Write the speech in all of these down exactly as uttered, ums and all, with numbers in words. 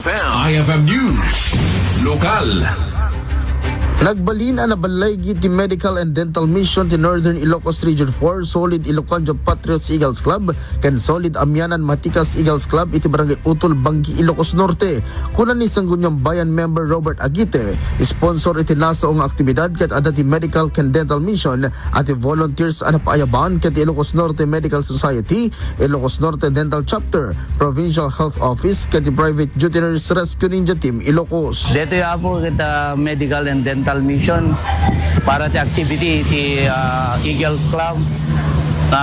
I F M News Lokal. Nagbalin a naballaigi ti Medical and Dental Mission ti Northern Ilocos Region four, Solid Ilocanda Patriots Eagles Club ken Solid Amianan Matikas Eagles Club iti Barangay Utol, Banggi, Ilocos Norte. Kuna ni Sangguniang Bayan member Robert Agite, sponsor iti nasao nga aktibidad ket adda ti Medical ken Dental Mission a ti volunteers a napaayaban ket ti Ilocos Norte Medical Society, Ilocos Norte Dental Chapter, Provincial Health Office ket ti Private Duty Nurse Rescue Ninja Team Ilocos. Detoy, Apo, ket, ah, Medical and Dental Mission para ti activity ti, ah, Eagles Club na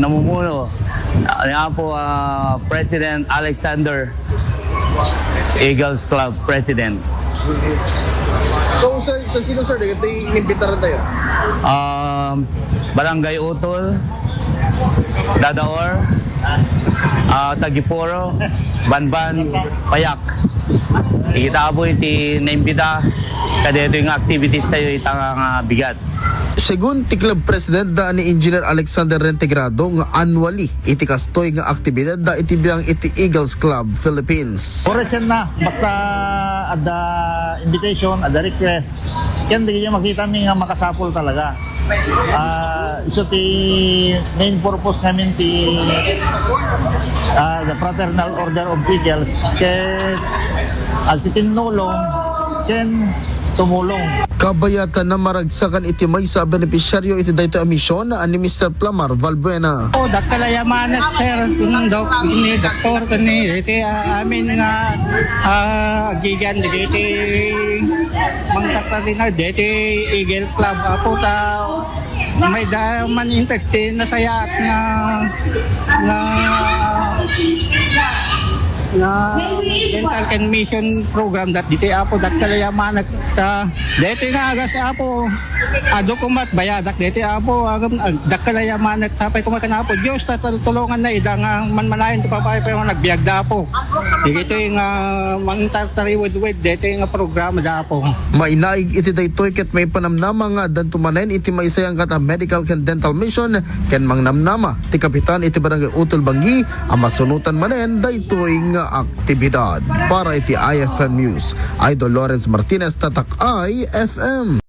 namumuno ni Apo, ah, President Alexander, Eagles Club President. So, sa, sa sino, sir, dagiti inimbitaran tayo? Um, Barangay Utol, Dadaor, ah, Tagipuro, Banban, Payak. Ita, Apo, iti naimbita kadaytoy nga activities tayo ita nga, nga bigat. Segun ti club president da ni Engineer Alexander Reintegrado nga annually iti kastoy nga aktibidad da iti biang iti Eagles Club Philippines. Oras yan na, basta adda invitation, adda request, ken dagiti makita mi nga makasapul talaga. Ah, isu ti main purpose namin ti, ah, the Fraternal Order of Eagles, ket agtitinnulong ken tumulong. Kabayatan na maragsakan iti maysa a benepisyaryo iti daytoy a mission a ni Mister Plamar Valbuena. O, dakkel a yamanek, sir, ken dok-, ni doktor, ken ni, iti, ah, amin nga, ah, agigan, dagiti mangtatarina, dagiti Eagle Club, Apo, ta, mayda man inted ti nasayaat nga, nga, nga dental ken mission program, dat diti, Apo, dakkel a yamanek, ta, dagiti nga agas, Apo, adu koma ti bayadak dagiti, Apo, agam, ag-, dakkel a yamanek, sapay koma ken Apo Dios, ta tul-, tulonganna ida nga manmanayon ti papay pa nga nagbiagda, Apo. Dagiti nga mangtartariwedwed dagiti nga programa da, Apo. Mainaig iti daytoy ket maipanamnama nga addanto manen iti maysa a medical ken dental mission ken mangnamnama ti kapitan iti Barangay Utol Banggi a masunotan manen daytoy nga aktibidad. Para iti I F M News, Idol Lawrence Martinez, Tatak I F M.